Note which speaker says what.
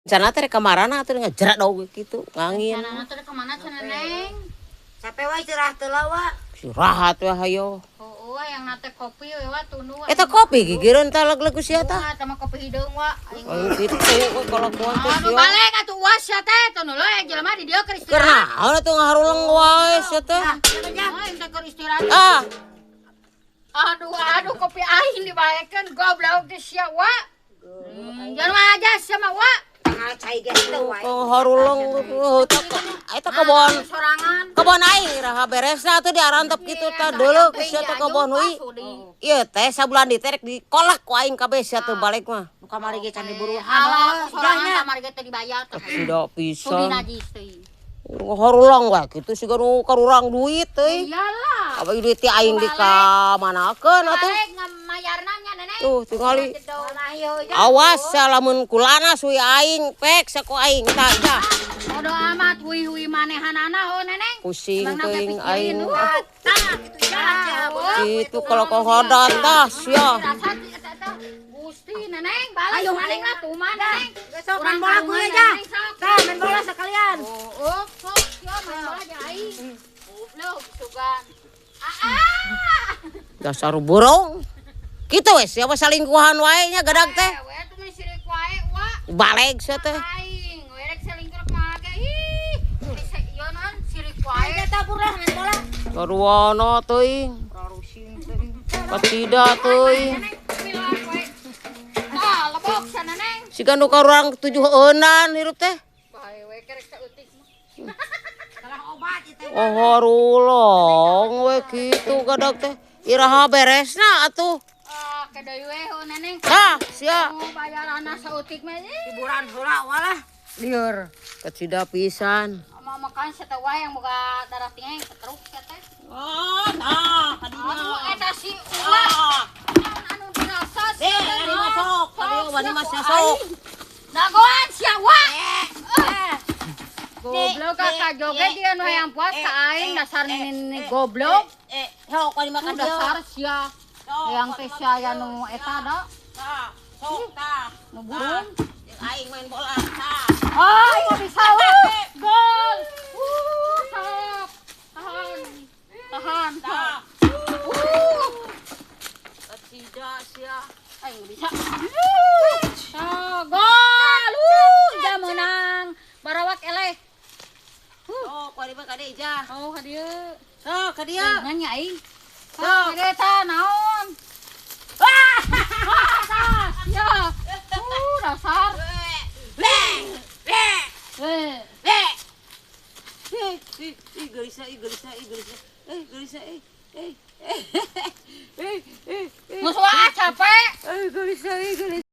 Speaker 1: Rencana teh rek ka marana atuh ngajerak dog kitu ngangin.
Speaker 2: Rencana teh ka mana cenah, Neng?
Speaker 3: Capek wae istirahat heula wa.
Speaker 1: Istirahat we hayo.
Speaker 2: Heueuh yang nate kopi we wa tunduh.
Speaker 1: Eta kopi gigireun tah leg-leg ku sia tah.
Speaker 2: Eta mah kopi hideung wa.
Speaker 1: Aing kitu we kalakuan teh
Speaker 2: Anu
Speaker 1: sia.
Speaker 2: balik atuh uas sia teh tunduh we jelema di dieu keur
Speaker 1: Keur
Speaker 2: istirahat.
Speaker 1: naon atuh ngaharuleng wae sia teh.
Speaker 2: Aing teh keur istirahat.
Speaker 1: Ah,
Speaker 2: Aduh, aduh kopi aing dibaekeun goblok teh sia wa. Jangan mah aja sia mah wa.
Speaker 3: Tanggal cai ge teu wae.
Speaker 1: Ngaharuleng eta eta kebon.
Speaker 2: Sorangan.
Speaker 1: Kebon aing iraha beresna atuh diarantep kitu tah deuleu ku sia teh kebon hui. Ieu teh sabulan di teh rek dikolak ku aing kabeh sia teu balik mah.
Speaker 3: Nu kamari ge can diburuhan.
Speaker 2: Alah, sorangan
Speaker 3: Ijahnya.
Speaker 2: kamari ge teu dibayar teh.
Speaker 1: Tidak
Speaker 2: Sudi
Speaker 1: pisan.
Speaker 2: najis teh.
Speaker 1: Ngaharuleng wae kitu siga nu karurang duit euy.
Speaker 2: Iyalah.
Speaker 1: Apa duit ti aing di kamanakeun atuh.
Speaker 2: Balik ngamayarna nya Neneng.
Speaker 1: Tuh tingali.
Speaker 3: Ayo ijah.
Speaker 1: Awas lamun kulana suy aing pek saku aing tah ijah.
Speaker 2: Bodo amat hui-hui manehanana oh Neneng.
Speaker 1: Pusing
Speaker 2: Emang nape
Speaker 1: teuing
Speaker 2: pikirin,
Speaker 1: aing.
Speaker 2: wah.
Speaker 3: Tah kitu ijah sia.
Speaker 1: Kitu kalau kohodan tah sia.
Speaker 2: Rasa eta teh Gusti Neneng balik
Speaker 3: Ayo,
Speaker 2: maning lah tuman Neneng.
Speaker 3: Sok main
Speaker 2: Urang
Speaker 3: bola ku
Speaker 2: karungan,
Speaker 3: ijah.
Speaker 2: Neneng, sok.
Speaker 3: Tah main bola sekalian.
Speaker 2: Oh, sok sia main bola jeung aing. Goblok sugan. Ah.
Speaker 1: Dasar burung. Kitu we sia mah salingkuhan wae nya gadag teh.
Speaker 2: We tuh mah sirik wae wa.
Speaker 1: Baleg sia teh.
Speaker 2: Aing we rek selingkuh mah ge ih. Ieu naon sirik wae.
Speaker 3: Ayo tabur lah main bola.
Speaker 1: Karuana teuing. Kacida teuing.
Speaker 2: Neneng pilah wae. Tah lebok sana Neng.
Speaker 1: Siga nu karurang 7 eunan hirup teh.
Speaker 2: Bae we kerek saeutik mah.
Speaker 3: Salah obat ieu teh.
Speaker 1: Oh harulong we kitu gadag teh. Iraha beresna atuh.
Speaker 2: Ah, ke deui we heuh Neneng.
Speaker 1: Tah sia.
Speaker 2: Oh, bayaranna saeutik mah ih.
Speaker 3: Hiburan heula walah.
Speaker 2: Lieur.
Speaker 1: Kacida pisan.
Speaker 2: Mau makan seta wae yang boga darah tinggi setruk sia teh.
Speaker 1: Oh, tah
Speaker 2: Aduh, eta si ulah. Anu dirasa sia
Speaker 1: Eh,
Speaker 2: teh,
Speaker 1: ari
Speaker 2: naon.
Speaker 1: mah sok, ari
Speaker 2: Sok,
Speaker 1: wani
Speaker 2: sia
Speaker 1: mah
Speaker 2: ku
Speaker 1: sia sok.
Speaker 2: aing. Dagoan sia wa. Eh. Goblok kakak joget dia nu hayang puas ka aing dasar nini goblok.
Speaker 1: Eh, sok wani
Speaker 2: Nu
Speaker 1: makan
Speaker 2: dasar sia. Yang teh sia ya nu eta da,
Speaker 1: Tah, sok tah.
Speaker 2: nu burung.
Speaker 1: Jeung aing main bola tah.
Speaker 2: Ah, aing bisa gol. Sok. Tahan. Tahan.
Speaker 1: Tah. Kacida sia.
Speaker 2: Aing bisa. Sok, gol. Ija menang. Barawak eleh.
Speaker 1: Sok wani mah ka dieu ijah.
Speaker 2: Oh, ka dieu.
Speaker 1: Sok ka dieu.
Speaker 2: Nanya aing.
Speaker 1: Sok.
Speaker 2: Sok, ka dieu tah naon? Wah, tah, sia. Dasar.
Speaker 1: Le, le,
Speaker 2: Eh,
Speaker 1: le. Eh, ih, ih, gelisah, ih, gelisah, ih, gelisah. Eh, gelisah, eh, eh, eh, eh, eh, eh.
Speaker 2: Geus wae capek.
Speaker 1: Eh, gelisah, ih, gelisah.